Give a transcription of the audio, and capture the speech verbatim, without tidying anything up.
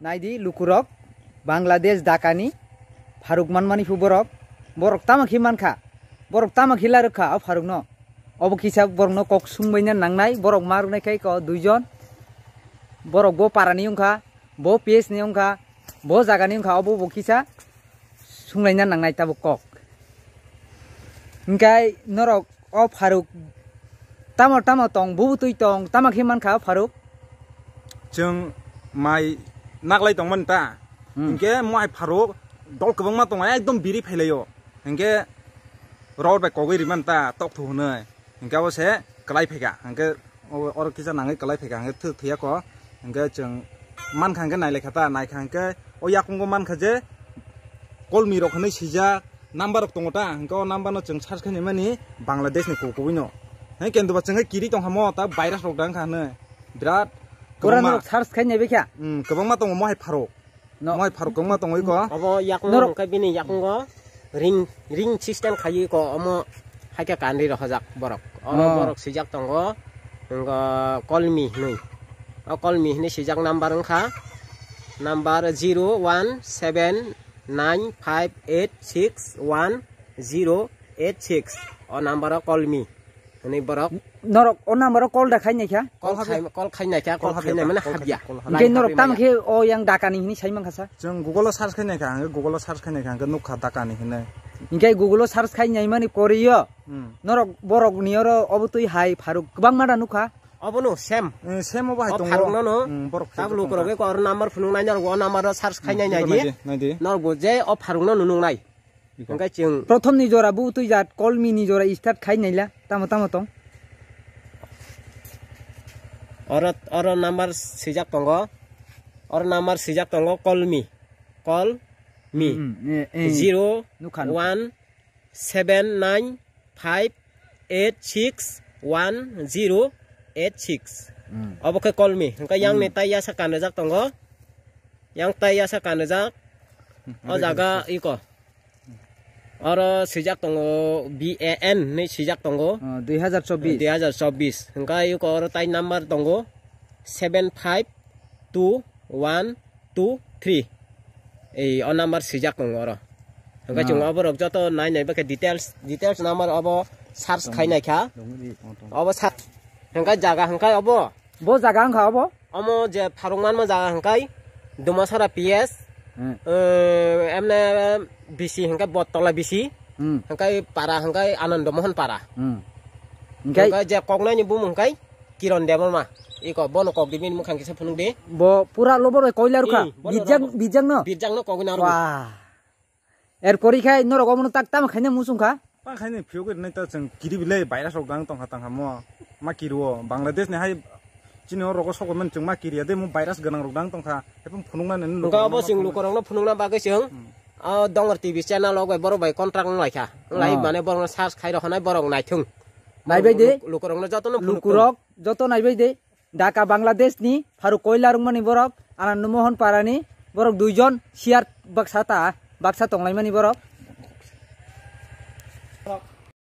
Naidi lukurok, Bangladesh Dhaka ni pharuk manmani phu borok, borok tamo khe mankha, borok tamo khe larwkha o pharuk no. Obo kisa borok no kok sungbaina nangnai, borok ma rwnai khai ko duijon, borok bo para ni wngkha, bo P S ni wngkha, bo jaga ni wngkha, obo bo kisa sunglaina nangnai tabuk kok. Hingkai norok o pharuk tamo tamo tong, bubu twi tong, tamo khe mankha o pharuk? Chwng mai naglai tongmani ta. Hmm. Hinkhe mo hai pharuk dol kwbangma tongo, ekdom biri phailaio. Hinkhe ror bai kogwi rimani ta, tok thu hwnwi. Hinkhe abo se kwlai phaikha. Hinkhe o-, oro kisa nangwi kwlai phaikha, hinkhe thwk thwiya ko. Hinkhe chwng mankha hinkhe nailaikha ta, naikha hinkhe o yakungo mankha je kolmi rok hwnwi swijak, number rok tongo ta, hinkhe o number no chwng search khainai mani Bangladesh ni kok kubui no. Hinkhe kenduba chwng kiri tongkha mo ta virus rok dang kha hwnwi. Birat Pura kwbangma. Norok search khainai bai kha? Hmm, kwbangma tongo mo hai pharuk. No. Mo hai pharuk kwbangma tongwi ko. Obo yakungo norok hwnkhe bini yakungo ring, ring system khaiwi ko omo haikhe kanri rohojak borok. Oro oh. Borok swijak tongo, wngkha Kolmi hinwi. O Kolmi hinwi swijak number wngkha, number zero one seven nine five eight six one zero eight six. O number o Kolmi hinwi borok. Norok o number o call da khainai kha? Call khai, call khainai kha, call khainai mane habya. Hingke norok tamo khe o yang Dhaka ni hinwi sai mankha sa? Chwng Google o search khainai kha, hingke Google o search khainai kha, hingke nukha Dhaka ni hinwi. Hingke Google o search khainai mani koriyo. Hmm. Norok borok ni oro obo twi hai pharuk kwbangma da nukha. Obono same. Eh, same obo hai tongo. O pharuk no no. Hmm, borok tab lukurok eko oro number phunuk nai norok o number o search khainai nai di. Nai di. Norok bo je o pharuk no nunuk nai. Hingke chwng prothom ni jora bu twi jat Kolmi ni jora start khai naila tamo tamo tong. Oro, oro number swijak tongo. Oro number swijak tongo Kolmi. Kolmi. Hmm, eh, eh. Zero nukha, nukha. One seven nine five eight six one zero eight six. Hmm. Obo khe Kolmi. Hingke yang ni tai yasa kanjak tongo. Yang tai yasa kanjak. Hmm, o jaga iko. Oro swijak tongo B A N hinwi swijak tongo. Oh, dui hazar chobbish. Dui hazar chobbish. Hingke iko oro tai number tongo seven five two one two three. Ei o number swijak tongo oro. Hingke chwng oborok joto nai nai bakhe details, details number obo search khai nai kha. Obo search. Hingke jaga hingke obo. Bo jaga wngkha obo? Omo je pharuk manma jaga hingkai Dumasara P S, hmm. Eh, emne bisi hingkai Bottola bisi, hmm. Hingkai para hingkai Anando Mohon para. Hmm. Hingkai? Hingkai je koknaini bumung hingkai Kiron Debbarma. Iko bono kok di bini mukhang kisa phunuk di. Bo pura lobo roi koilar kha. Hmm, bono bijak, robo. Bijak no? Bijak no kogwi na rogo. Wah. Er pori khai norok omono tak tamo khaina muchung kha? Ta khaina phiyok rinai ta chwng kiri bilai virus rok dang tongkha tangkha mo. Ma kiri o Bangladesh ni hai chini o rogo sok man chwng ma kiri ya de mo virus gwnang rok dang tongkha. Hepung phunukna nini. Hwnkhe obo chwng lukurokno phunukna bagwi chwng, hmm. O Dongor T V channel o bai borok bai contract wng lai kha. Wng lai mane borokno search khai rw hwnai borok naithung. Naibai de. Luk-, lukurokno jotono phunuk thung. Lukurok joto naibai de. Dhaka Bangladesh ni pharuk koila rwngmani borok, Anando Mohon para ni borok duijon share baksa ta, baksa tonglaimani borok.